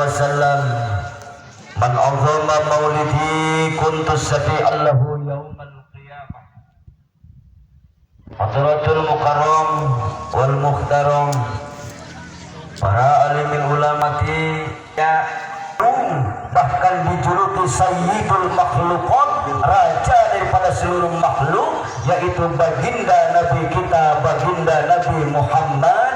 wasallam, "Man azama maulidi kuntu syafi'an lahu yaumal qiyamah." Hadratul mukarram wal muhtaram, para alimin ulamati ya, bahkan dijuluki sayyidul makhluqat, raja daripada seluruh makhluk, yaitu baginda Nabi kita, baginda Nabi Muhammad.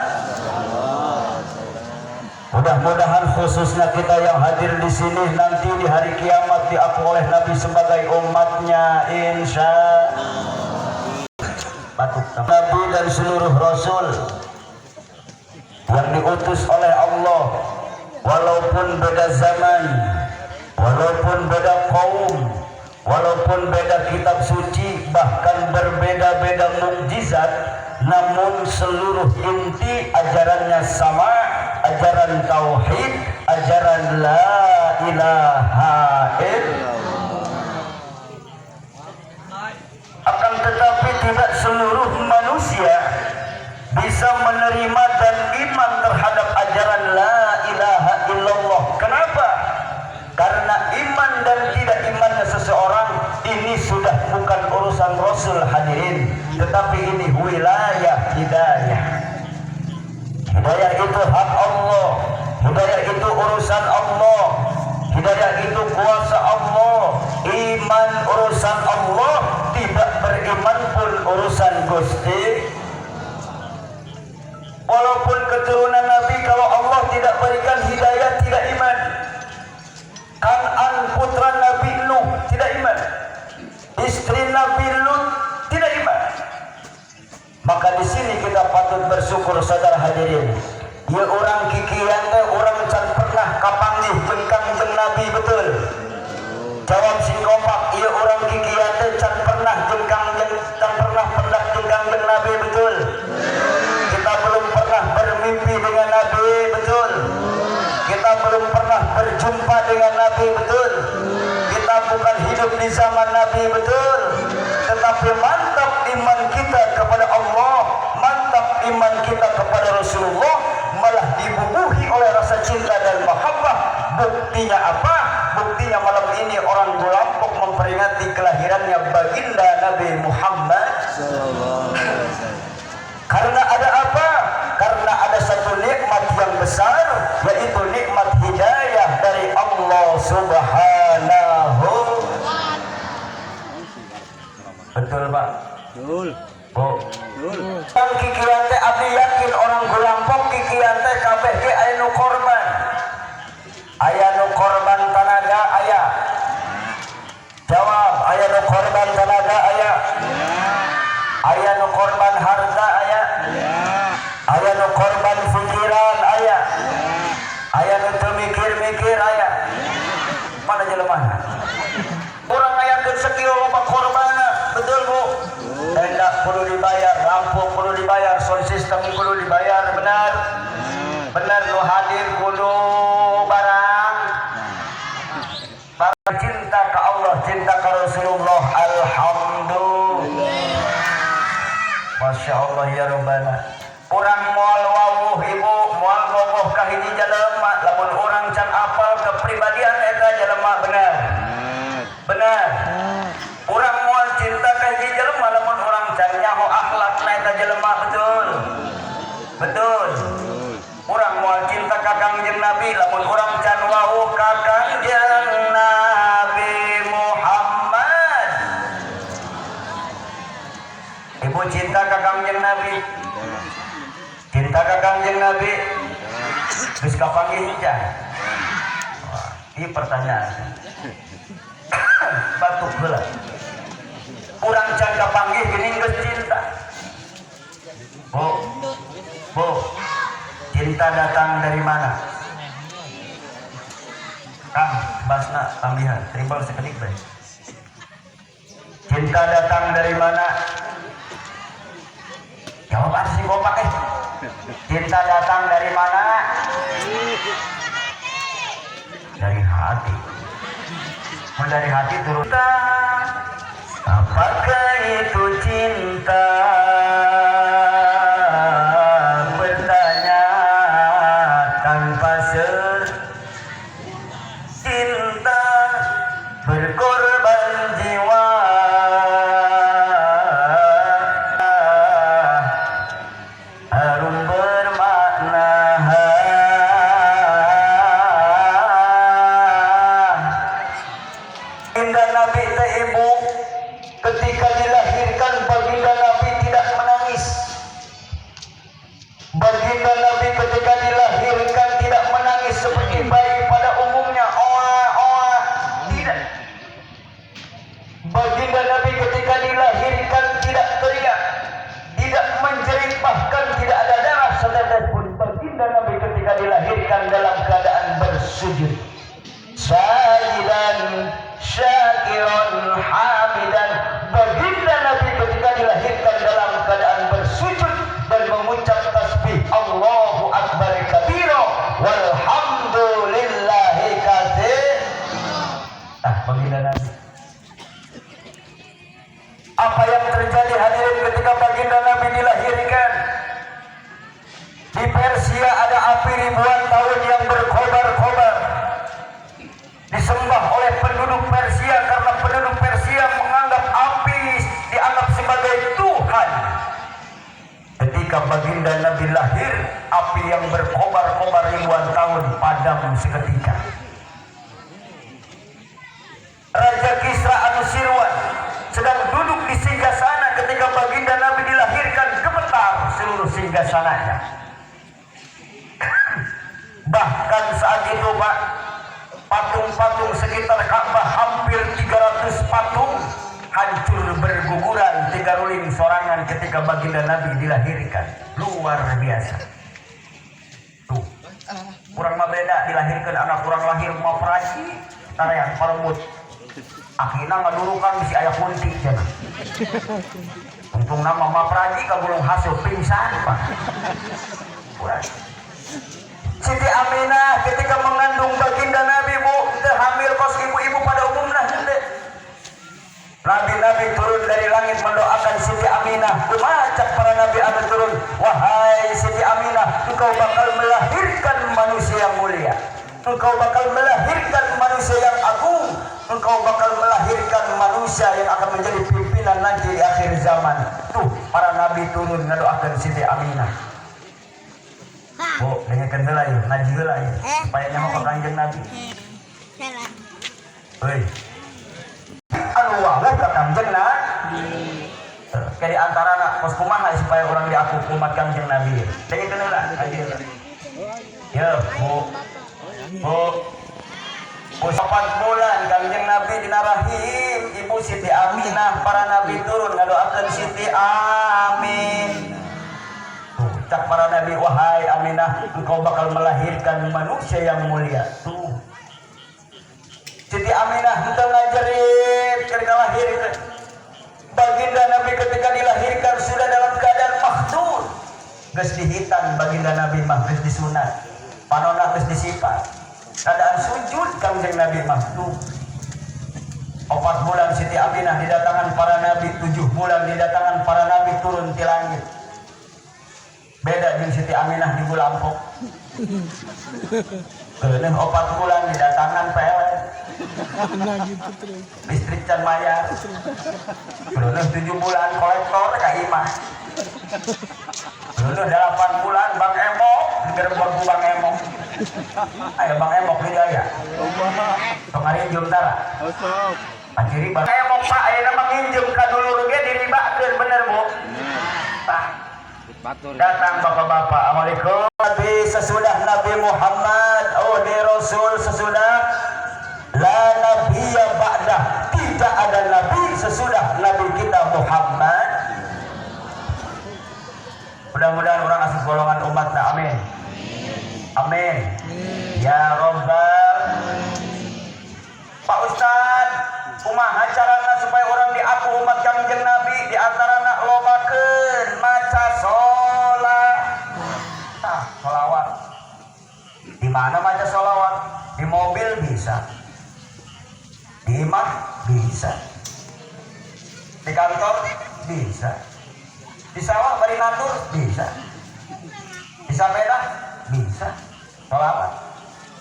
Mudah-mudahan khususnya kita yang hadir di sini nanti di hari kiamat diaku oleh Nabi sebagai umatnya, insya batuk. Nabi dan seluruh Rasul yang diutus oleh Allah, walaupun beda zaman, walaupun beda kaum, walaupun beda kitab suci, bahkan berbeda-beda mukjizat, namun seluruh inti ajarannya sama, ajaran tauhid, ajaran la ilaha illallah. Akan tetapi tidak seluruh manusia bisa menerima dan iman terhadap ajaran la ilaha illallah. Kenapa? Karena iman dan tidak imannya seseorang ini sudah bukan urusan Rasul, hadirin, tetapi ini wilayah hidayah. Hidayah itu hak Allah, hidayah itu urusan Allah, hidayah itu kuasa Allah. Iman urusan Allah, tidak beriman pun urusan Gusti. Walaupun keturunan Nabi, kalau Allah tidak berikan hidayah, tidak iman. Kan'an putra Nabi Nuh tidak iman. Istri Nabi Lut tidak iman. Maka di sini kita patut bersyukur, saudara hadirin. Ya, orang kikian teh orang can pernah kapanggih jeung Kangjeng Nabi, betul? Jawab sing kompak, iya, orang kikian teh can pernah jeung Kangjeng, can pernah pendak jeung Kangjeng Nabi, betul? Kita belum pernah bermimpi dengan Nabi, betul? Kita belum pernah berjumpa dengan Nabi, betul? Kita bukan hidup di zaman Nabi, betul? Tetapi mantap iman kita kepada Allah, mantap iman kita kepada Rasulullah, malah dibubuhi oleh rasa cinta dan mahabbah. Buktinya apa? Buktinya malam ini orang Gulampok memperingati kelahirannya baginda Nabi Muhammad. Karena ada apa? Karena ada satu nikmat yang besar, yaitu nikmat hidayah dari Allah Subhanahu. Betul, Pak? Betul. Bu. Betul. Orang kikian teh abdi yakin orang Gulampok kikian teh kabeh ge aya nu korban. Aya nu korban tanaga aya. Jawab, aya nu korban tanaga aya. Aya nu korban harta aya. Aya nu korban pikiran aya. Aya nu teu mikir-mikir aya. Mana jelemana? Urang ngayakeun sakieu loba korbana, betul, Bu? Tenda kudu dibayar, lampu kudu dibayar, sound system kudu dibayar, benar? Benar, nu hadir kudu barang. Barang cinta ke Allah, cinta ke Rasulullah, alhamdulillah. Masya Allah ya Rabbana. Urang moal wawuh, Ibu, moal bogoh ka hiji jelema lamun urang can apal kepribadian eta jelema, benar? Benar. Urang moal cinta ka hiji jelema lamun urang can nyaho akhlakna eta jelema, betul? Betul. Urang moal cinta ka Kangjeng Nabi lamun urang can wawuh ka Kangjeng Nabi Muhammad. Ibu cinta ka Kangjeng Nabi? Cinta ka Kangjeng Nabi? Geus kapanggih can? Wah, ini pertanyaan. Batuk heula. Urang can kapanggih geuning geus cinta. Bu, Bu, cinta datang dari mana? Kang, basna tambihan, tribal sekedik bae. Cinta datang dari mana? Jawab apa sih kompak eh? Cinta datang dari mana? Dari hati. Mau dari hati turun. Apakah itu cinta? Bertanya tanpa. Baginda Nabi. Apa yang terjadi, hadirin, ketika baginda Nabi dilahirkan? Di Persia ada api ribuan tahun yang berkobar-kobar. Disembah oleh penduduk Persia karena penduduk Persia menganggap api dianggap sebagai Tuhan. Ketika baginda Nabi lahir, api yang berkobar-kobar ribuan tahun padam seketika. Raja Kisra Anusirwan sedang duduk di singgasana. Ketika baginda Nabi dilahirkan, gemetar seluruh singgasananya. Bahkan saat itu, Pak, patung-patung sekitar Ka'bah hampir 300 patung hancur berguguran tigaruling sorangan ketika baginda Nabi dilahirkan. Luar biasa. Tuh. Kurang mah beda dilahirkan anak kurang lahir mau operasi tarean paremut. Akhirnya ngadurukan bisi aya kunti cenah. Untung nama mah Praji kagulung hasil pingsan, Pak. Kurang. Siti Aminah ketika mengandung baginda Nabi, Bu, teu hamil kos ibu-ibu pada umumnya henteu. Nabi-nabi turun dari langit mendoakan Siti Aminah. Kumaha cak para nabi anu turun? "Wahai Siti Aminah, engkau bakal melahirkan manusia yang mulia. Engkau bakal melahirkan manusia yang agung. Engkau bakal melahirkan manusia yang akan menjadi pimpinan nanti di akhir zaman." Tuh, para nabi turun mendoakan Siti Aminah. Bu, dengarkan heula yeuh, ngaji heula yeuh. Supaya nyaho ka Kanjeng Nabi. Salah. Heuy. Anu wawuh ka Kanjeng Nabi. Kayak di antara kos kumaha supaya orang diaku umat Kanjeng Nabi. Dengarkan heula, ngaji heula. Ya, Bu. Bu. Bu, 4 bulan Kanjeng Nabi dina rahim Ibu Siti Aminah, para nabi turun ngadoakeun Siti Amin. Tuh, cak para nabi, "Wahai Aminah, engkau bakal melahirkan manusia yang mulia." Tuh. Siti Aminah henteu ngajerit ketika lahir. Baginda Nabi ketika dilahirkan sudah dalam keadaan makhtun. Geus dihitan baginda Nabi mah, geus disunat. Panona geus disipat. Keadaan sujud Kangjeng Nabi mah tuh. 4 bulan Siti Aminah didatangan para nabi, 7 bulan didatangan para nabi turun di langit. Beda jeung Siti Aminah di Gulampok. Keuneuh 4 bulan didatangan PLN. Nah, gitu terus. Listrik can mayar. Keuneuh 7 bulan kolektor ka imah. Keuneuh 8 bulan Bang Emok, digerebek ku Bang Emok. Ayo Bang Emok di aya. Kemarin jum tara. Paciri Bang Emok, Pak, ayeuna mah nginjem ka dulur ge diribakeun, bener, Bu? Tah. Datang bapak-bapak, "Assalamualaikum." Nabi sesudah Nabi Muhammad, oh di Rasul sesudah la nabiyya ba'dah, tidak ada nabi sesudah nabi kita Muhammad. Mudah-mudahan orang asup golongan umatna, amin. Amin. Ya Robbal. Pak Ustad, kumaha carana supaya orang diaku umat Kangjeng Nabi? Di antarana lobakeun maca sholat. Nah, sholawat. Di mana maca sholawat? Di mobil bisa. Di imah bisa. Di kantor bisa. Di sawah bari nandur bisa. Di sepeda bisa. Sholawat.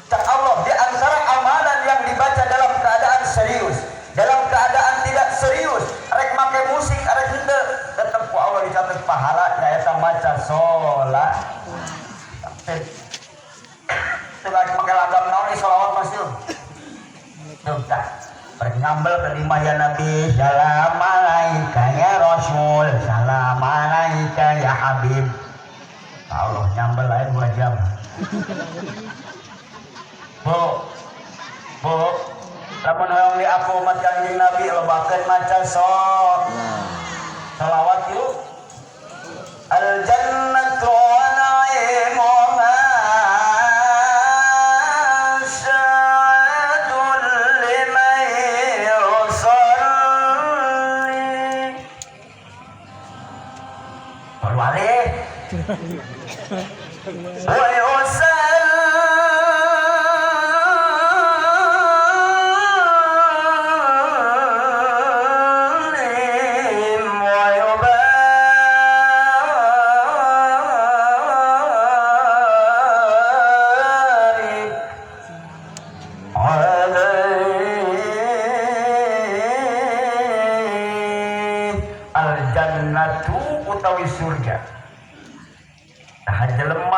Cak Allah, di antara amalan yang dibaca dalam keadaan serius, dalam keadaan tidak serius, rek make musik, rek henteu, tetep ku Allah dicatat pahala nyaeta maca sholat. Itu lagi make lagam naon nih sholawat masih. Tuh, tah. Rek nyambel ke imah, "Ya Nabi, salam alaika ya Rasul, salam alaika ya Habib." Allah nyambel lain 2 jam. Bu, Bu, lamun hoyong diaku umat Kanjeng Nabi, lobakeun maca sholawat yuk. Al jannatu wa na'imuha sa'atun liman yusalli. Baru alih. Wa yusallimu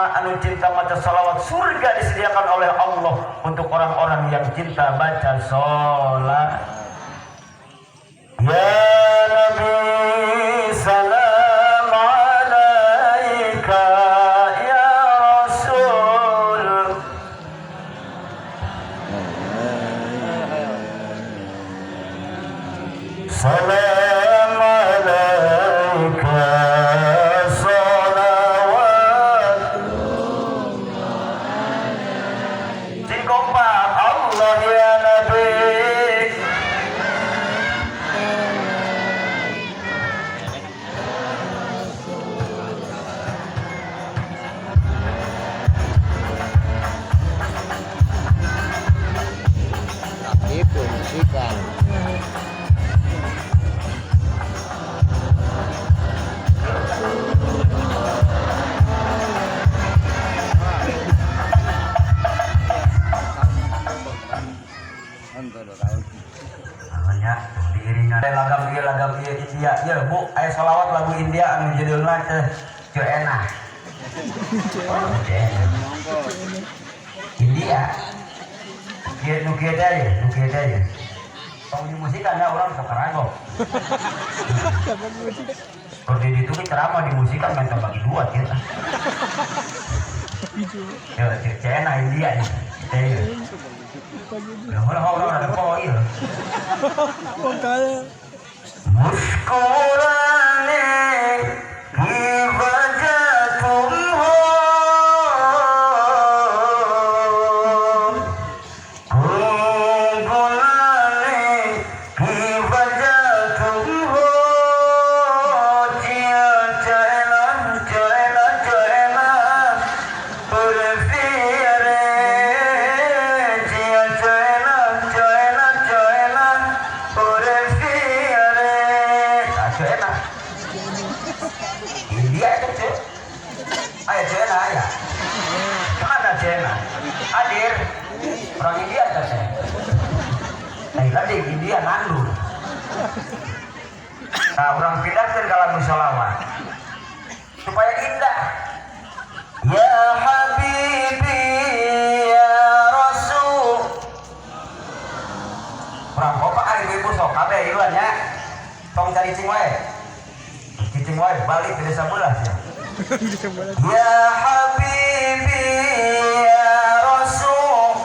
Orang-orang anu cinta maca salawat, surga disediakan oleh Allah untuk orang-orang yang cinta baca sholat. Ya Nabi salam alaika ya Rasul. Salam alaika salawat. Sing kompak Allah ya Nabi. Itu musikan. Namanya diiringan lagam ieu India ieu Bu, aya sholawat lagu India anu judulna teh Ceu Enah. Oh, Ceu Enah. India. Kieu nu kieu teh ye, nu kieu teh ye. Tong di musikan ya urang sok karago. Kalau di ditu ge ceramah di musikan minta bagi dua kieu tah. Ya Ceu Enah India ye. Teh ye. Lah urang ada poho ieu. Oh, मुस्कुराने की वजह तुम हो, गुनगुनाने की वजह तुम हो। जिया चैना चैना चैना रे, जिया चैना चैना चैना रे। Ceu Enah India itu Ceu. Ayo Ceu Enah ya. Mana Ceu Enah? Hadir. Orang India kan saya. Tadi India nandur. Nah, orang pindahkan ke lagu sholawat supaya indah. Ya Habibi ya Rasul. Orang bapak ari ibu sok kabeh iluan nya. Tong cari cing wae. Cicing wae balik ke desa belah sia. Ya Habibi ya Rasul.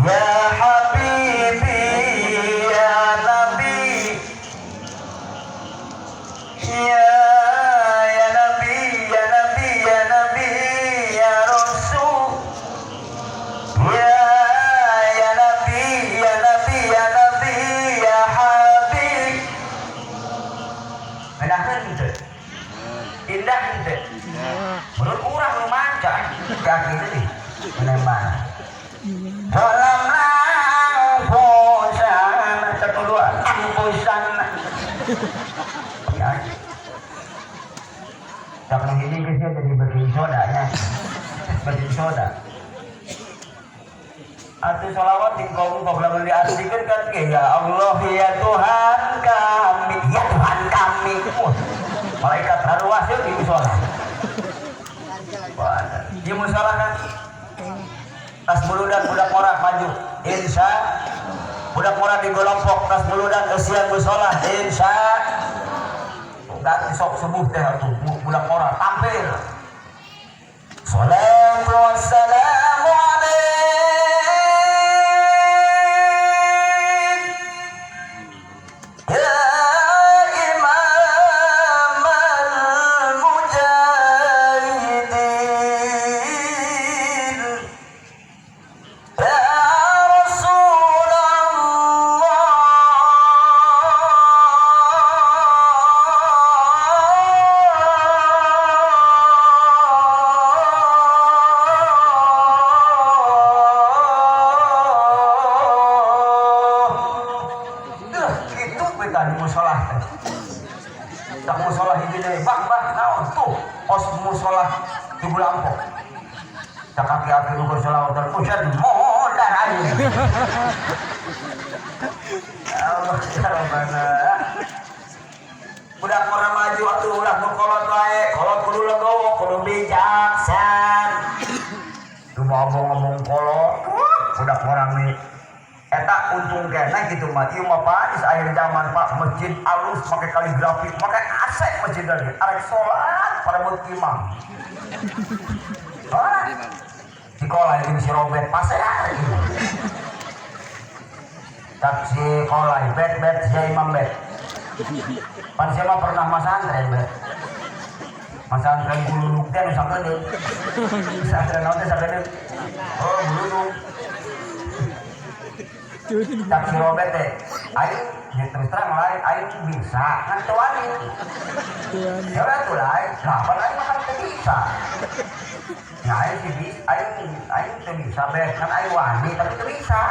Ya Habibi ya Nabi. Ya ya Nabi ya Nabi ya Nabi ya Rasul. Ya ya Nabi ya Nabi ya Nabi ya Habib. Indah henteu. Indah henteu. Menurut urang nu manca kaki teh menembak. Dalam angpusan satu dua angpusan. Ya. Tak hiji geus jadi baking soda nya. Baking soda. Atuh sholawat di kaum kau lamun diartikeun kan ke ya Allah ya Tuhan kami, ya Tuhan kami. Wah, malaikat haruas di musola. Wah, di musola kan tas buludan budak morak maju insya, budak morak di golompok tas buludan eusian musola insya. Dan sok subuh teh atuh budak morak tampil. Salatu wassalamu alaik ya imam al-mujahidin ya Rasulullah. Gitu beta di musola teh. Tak musola hiji deui, bang bang naon tuh os musola di Bulampok. Tak kaki-kaki nu sholawat dan pusat modar aja. Ya Allah ya Rabbana. Budak orang maju maju atuh ulah nu kolot wae, kolot kudu legowo, kudu bijaksan. Cuma ngomong kolot, udah orang nih. Eta untung keneh gitu mah. Ieu mah Pak, di akhir zaman Pak, masjid alus make kaligrafi, make AC masjid lagi. Arek salat parebut imam. Salat. Sekolah jeung si Robert pasea. Tak si kolai bet bet si imam bet. Pan sia mah pernah masantren bet. Masantren guludug teh nu sakedeung. Pesantren naon teh sakedeung? Oh, guludug. Tak si Robert teh, aing ya terus terang lain aing bisa ngan teu wani. Ya udah tuh lain, lah pan aing mah kan teu bisa. Ya aing sih bisa, aing teu bisa bet kan aing wani tapi teu bisa.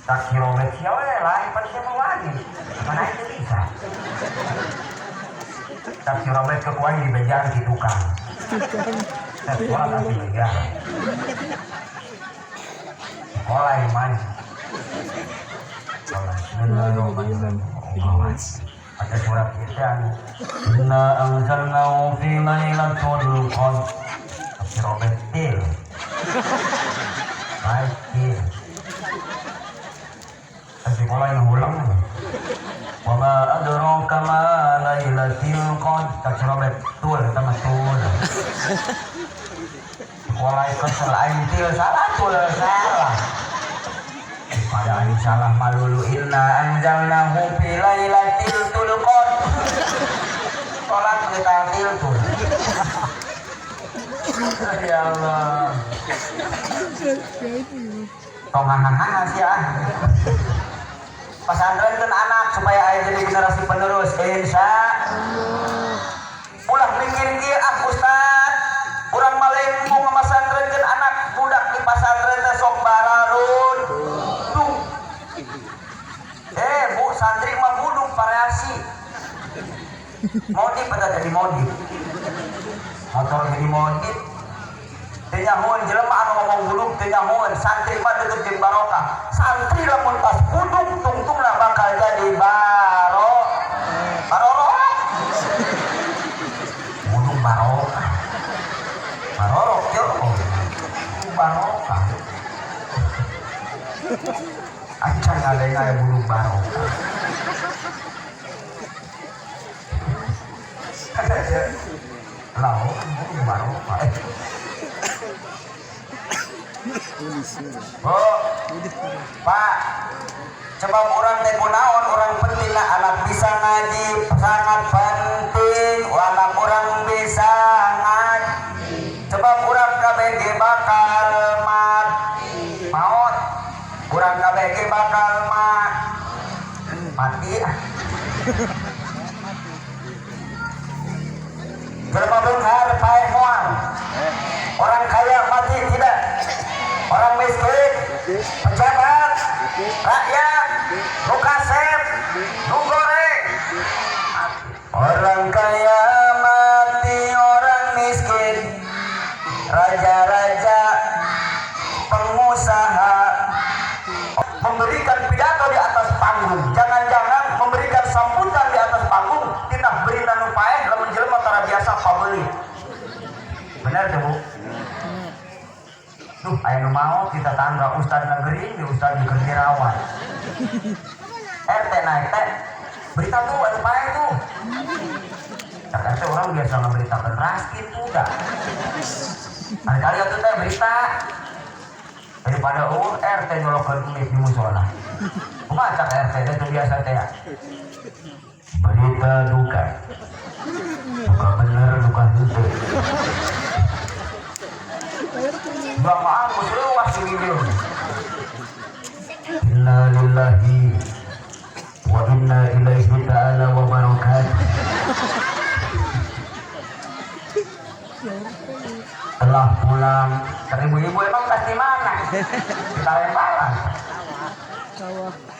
Tak si Robert sia we lain pan sia mah wani, pan aing teu bisa. Tak si Robert ke kuaing di bejaan di tukang. Teh sholat atuh bejaan. Sekolah iman. Bismillahirrahmanirrahim. Ada surat itu anu. Inna anzalnahu fi lailatul qadr. Si Robert til. Baik til. Sekolah yang ulang. Wa ma adraka ma lailatul qadr. Si Robert tul sama tul. Sekolah kesel aing til salah tul salah. Pada aing salah malulu inna anzalnahu fi lailatul qadr. Salat kita til tul. Ya Allah. Tong hahaha sia. Pasantrenkeun anak supaya aya jadi generasi penerus insya ulah mikir kieu ah ustad. Urang mah lain mau ngamasantrenkeun anak budak di pasantren teh sok bararun. Duh. Bu santri mah buduk variasi. Modif pada jadi modif. Motor jadi modif. Teu nyahoeun jelema anu ngomong buduk teu nyahoeun, santri mah deukeut jeung barokah. Santri lamun pas buduk tungtungna bakal jadi barorok. Buduk barokah. Barorok yo. Barokah. Acan ngadeng aya buduk barokah. Lah, buduk barokah. Oh, Pak, sebab orang teh kunaon orang penting lah anak bisa ngaji sangat penting, anak orang bisa ngaji. Sebab orang KBG bakal mat maut, orang KBG bakal mat mati. Jelema beunghar paeh moal. Orang kaya mati tidak. Orang miskin, pejabat, rakyat, nu kasep, nu goreng. Orang kaya mati, orang miskin, raja-raja, pengusaha. Memberikan pidato di atas panggung. Jangan-jangan memberikan sambutan di atas panggung, tidak berita nu paeh lamun jelema tara biasa pabeli. Benar teh, Bu? Duh, aya nu maot di tetangga ustad negeri, di ustad di dirawat. RT naik teh, berita tuh anu paeh tuh. Cak RT orang biasa ngeberitakan raskin tuh dah. Kali-kali atuh teh berita daripada RT nyolokeun mie di musola. Kumaha cak RT teh tuh biasa teh ya. Berita duka. Duka bener, duka henteu. Bapak aku luas di video. Inna lillahi wa inna ilaihi ta'ala wa barakatuh. Telah pulang. Ibu-ibu emang pasti mana? Kita lemparan.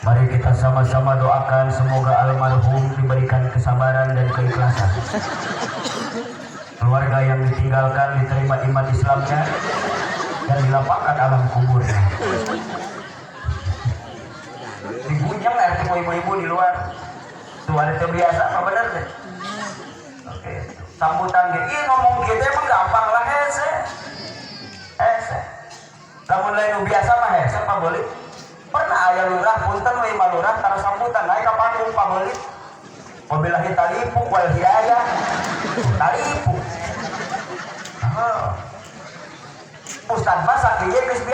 Mari kita sama-sama doakan semoga almarhum diberikan kesabaran dan keikhlasan. Keluarga yang ditinggalkan diterima iman Islamnya dan dilapangkan alam kuburnya. Digunyang RT ibu-ibu di luar. Tuh Ada teu biasa apa bener deh. Oke, sambutan ge ieu ngomong kieu teh emang gampang lah, hese. Hese. Lamun lain nu biasa mah hese, Pak Belit. Pernah aya lurah, punten we mah lurah, taruh sambutan naik ka panggung, Pak Belit. Wabillahi talipuk wal hidayah. Talipuk. Oh. Ustad mah sakieu geus biasa.